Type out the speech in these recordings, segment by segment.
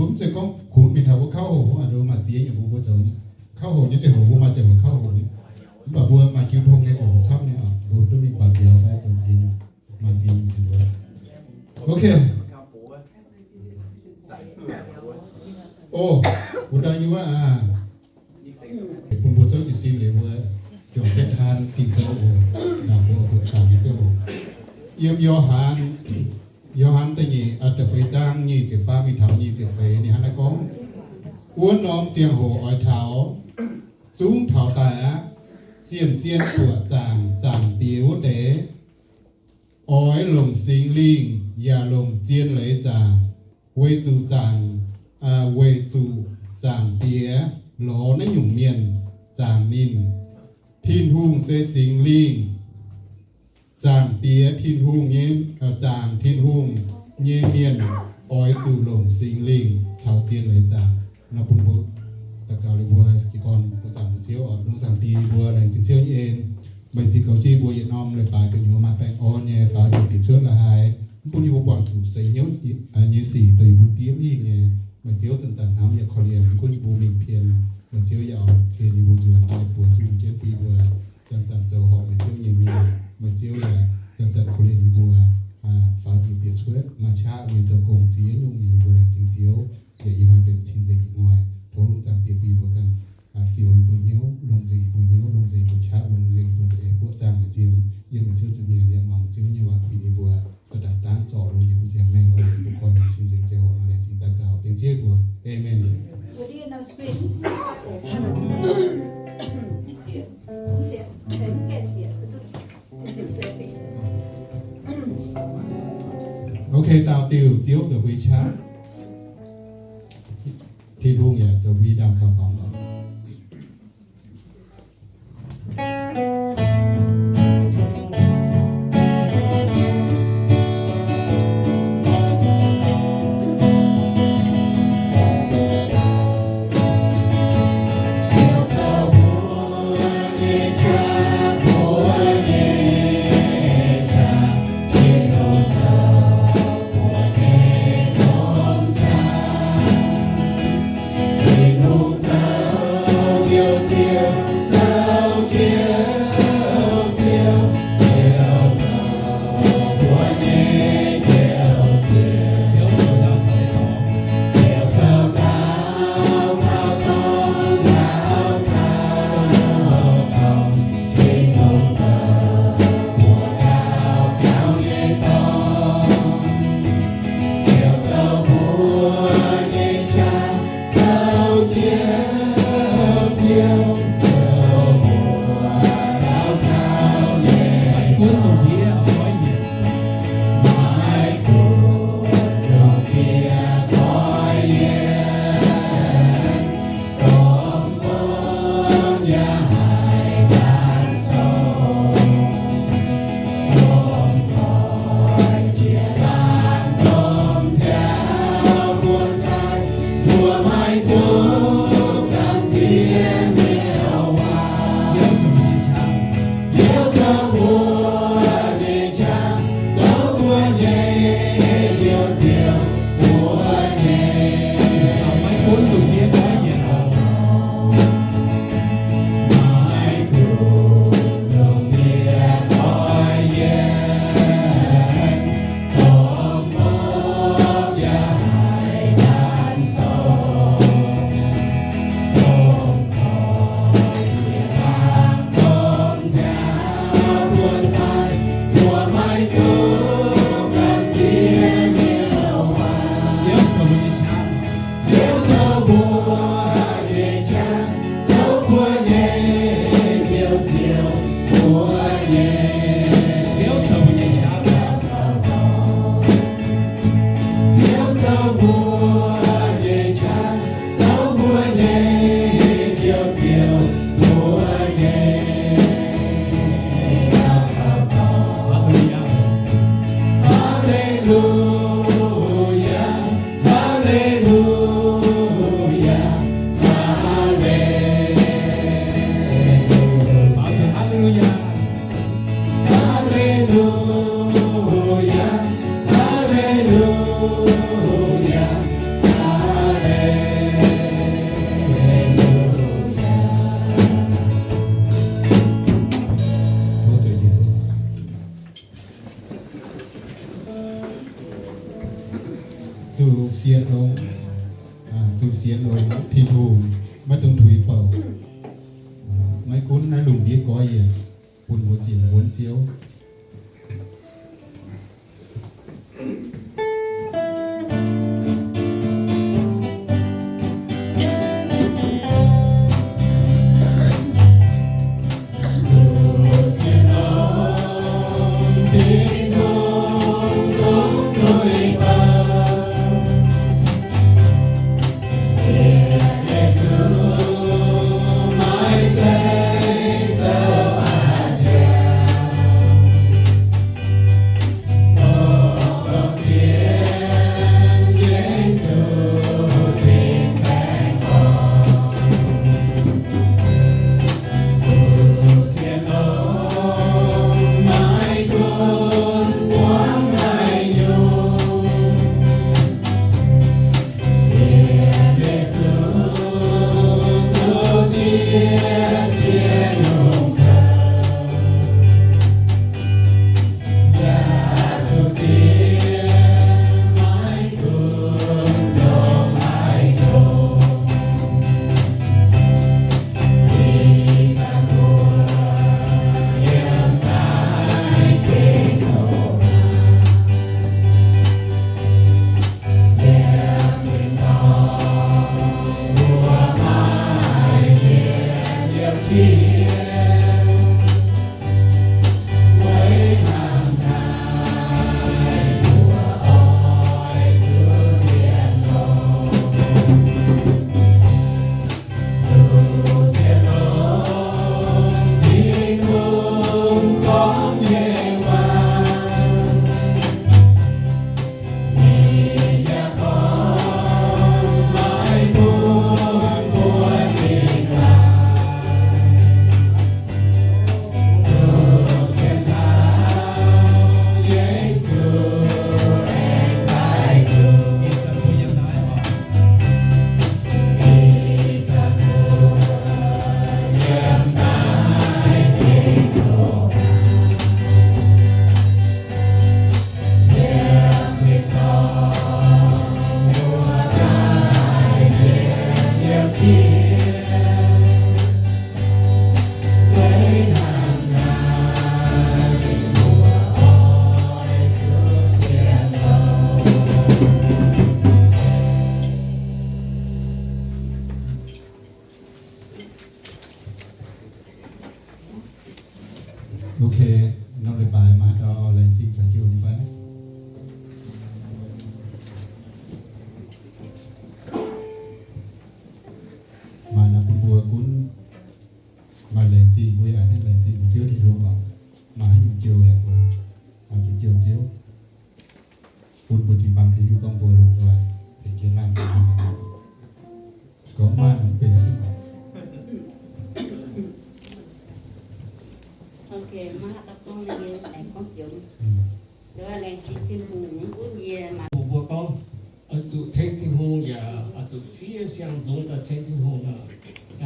Mv zeiz gorngv kungx mingh taux mbuo kauv hoc, mbuo maaih ziex nyungc mbuo mbuo zoux nyei. Kauv hoc nyei ziangh hoc mbuo maaih ziangh hoc kauv hoc nyei. Mv baac mbuo maaih jiu tong nyei ziangh hoc camv nyei, mbuo duqv mingh buatc mbiauz fai zoux ziex nyungc, maaih ziex nyungc nyei mbuo. Ok. O, wuov daaih nyei wuov aac, bun mbuo souv jiez sin liuz mbuo juangc jienv taan Ging-Sou oc, ndaangc mbuo buoqc zaangc nyei ziouv oc. Yiem Yo^han, Yo^han da'nyeic, da'feix zaang nyic ziepc faam mingh taux nyic ziepc feix ninh hnangv naaiv gorngv, Wuov norm ziangh hoc oix taux, zungv taux daaih aqv. Zien-zien buoqc zaangc Zaangc Diex wuov deix oix longc Singx Lingh yaac longc zien leiz zaangc, weic zuqc zaangc, weic zuqc Zaangc Diex lorz naaiv nyungc mienh zaangc ninh. Tin-Hungh se Singx Lingh. Zaangc Diex Tin-Hungh nyei, zaangc Tin-Hungh nyei mienh oix zuqc longc Singx Lingh caux zien leiz zaangc. Nor bun mbuo daux gaux liuz mbuo jiez gorn mbuo zaangc mbuo Ziouv oc. Lungh zaangc Diex mbuo, laengz zingh Ziouv nyei en. Meih zinh goux jienv mbuo yietc norm leiz-baaix gu'nyuoz maaih baengh orn nyei faaux njiec bieqc cuotv la'haaix, mv bun yie mbuo buangh zuqc seix hnyouv nyei sic dongh yie mbuo diev mingh nyei. Meih Ziouv zanc-zanc hnamv yaac korv-lienh, mv gunv yie mbuo mingh pien, meih Ziouv yaac oix pien yie mbuo nzuonx nyei buoz sung jienv bun yie mbuo zanc-zanc zoux horpc meih Ziouv nyei mienh. Meih Ziouv yaac zanc-zanc korv-lienh yie mbuo faaux njiec bieqc cuotv, maaih qaqv nyei zoux gong ziex nyungc nyei. Yie mbuo laengz zingh Ziouv, yaac ih hnoi benx cing-nzengc ih hnoi. Tov lungh zaangc Diex bun yie mbuo ganh fioux yie mbuo hnyouv, longc nzengc yie mbuo hnyouv, longc nzengc yie mbuo qaqv, longc nzengc yie mbuo za'eix buoqc zaangc maaih ziex yiem meih Ziouv zuqc mienh yaac muangx meih Ziouv nyei waac kuinx yie mbuo, daaih daaih daanv zorc longx yie mbuo ziangh maengh oc. Yie mbuo koi cing-nzengc ziangh hoc nor laengz zingh daux gaux dengv Ziouv mbuo. Amen. Ok, daauh diuh Ziouv zoux mbuo nyei qaqv. Tin-Hungh yaac zoux mbuo nyei ndaamv-kaux dorngx oc. Zuqc sienx longx Tin-Hungh, maiv dungx tuix bouc. Maiv gunv naaiv lungh ndiev gorx yienc, bun mbuo sienx wuonv Ziouv. Ok, norm leiz-baaix maaih haaix dauh laengz zingh caux jiu nyei fai? Maaih naaic bun mbuo gunv maaih laengz zingh, mbuo yaac a'hneiv laengz zingh Ziouv Tin-Hungh oc. Maaih haaix nyungc jiu yaac mbuo oix zuqc jiu Ziouv. Bun mbuo jiu-baang tengx hiuv gorngv mbuo longc nzoih tengx jienv laanh. Se gorngv maaih mv benx. Ok, maiv haaix dauh gorngv, yie aengx gorngv joux. Mbuo laengz zingh Tin-Hungh mv gunv yie maaih. Mbuo gorngv, oix zuqc ceng Tin-Hungh yaac oix zuqc fiev siang nzung daaih ceng Tin-Hungh nor.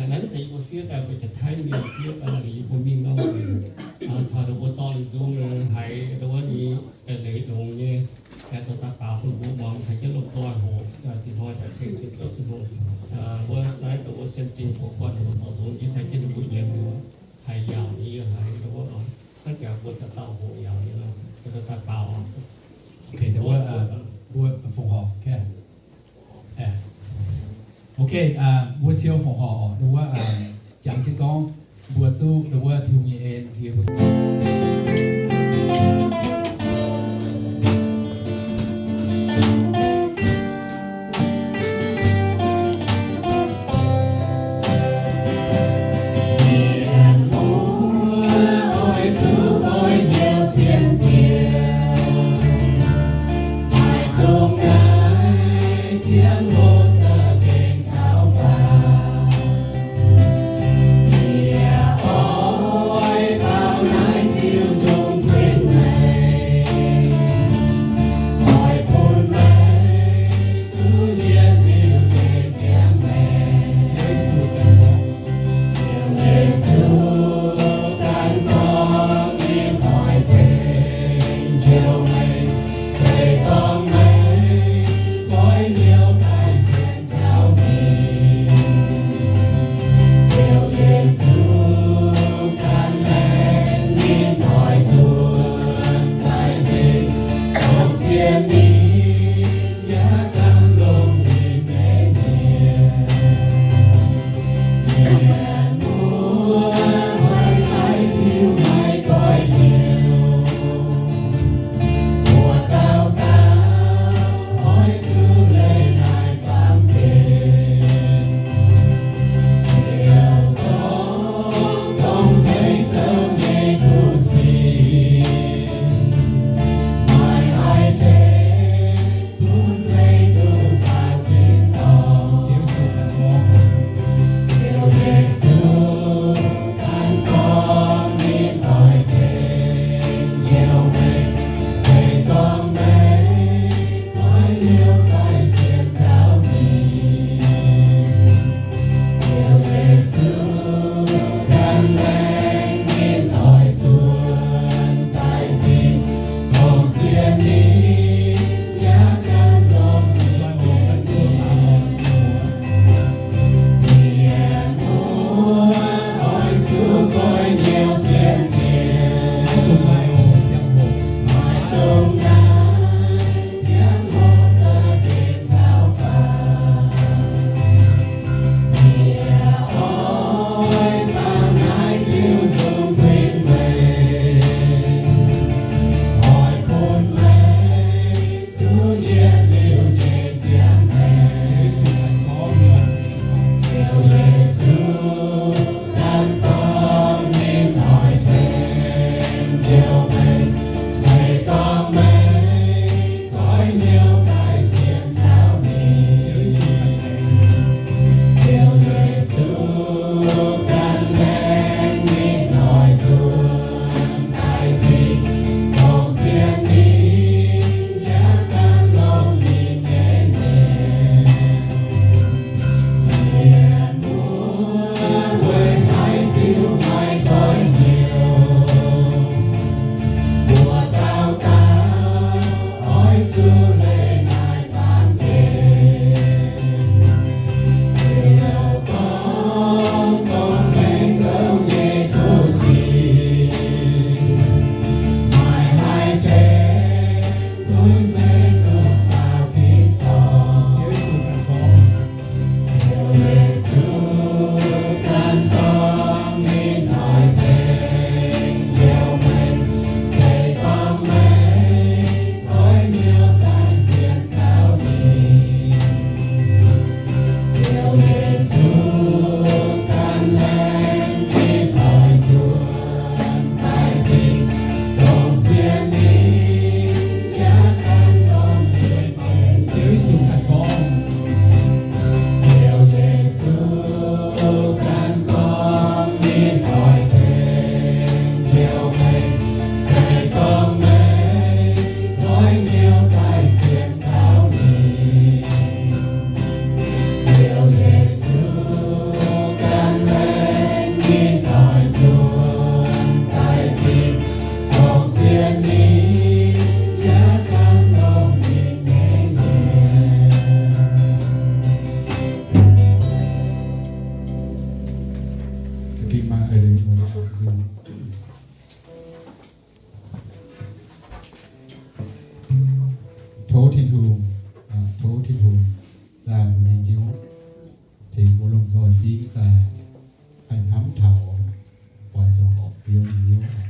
Naaiv zeiz yie mbuo fiev daaih mbuo jaax Taiv mienh fiev daaih liuz yie mbuo mingh nor, caux ninh mbuo dorh ninh nzung haiz dongh wuov nyei leiz longx nyei, dorh daaih baaux bun mbuo muangx caux jienv lomh nzoih hoc, dinh hnoi daaih ceng Ziouv Tin-Hungh. Wuov naaiv dongh wuov Sien Zingh Hoc Guanh ninh mbuo dorh nzung yie caux jienv ninh mbuo nyiemc haiz yaauc nyei, yie haiz dongh wuov, naaiv jaax mbuo dauh dauh hoqc yaauc nyei nor, daaih baaux. Ok, dongh wuov, mbuo fongc horc. Ok, mbuo siou fongc horc dongh wuov, jangx jienv gorngv mbuo duqv dongh wuov Tin-Hungh nyei en nziex mbuo. hnyouv, tengx mbuo lomh nzoih fingx daaih, haih hnamv taux, oix zoux horpc Ziouv nyei hnyouv.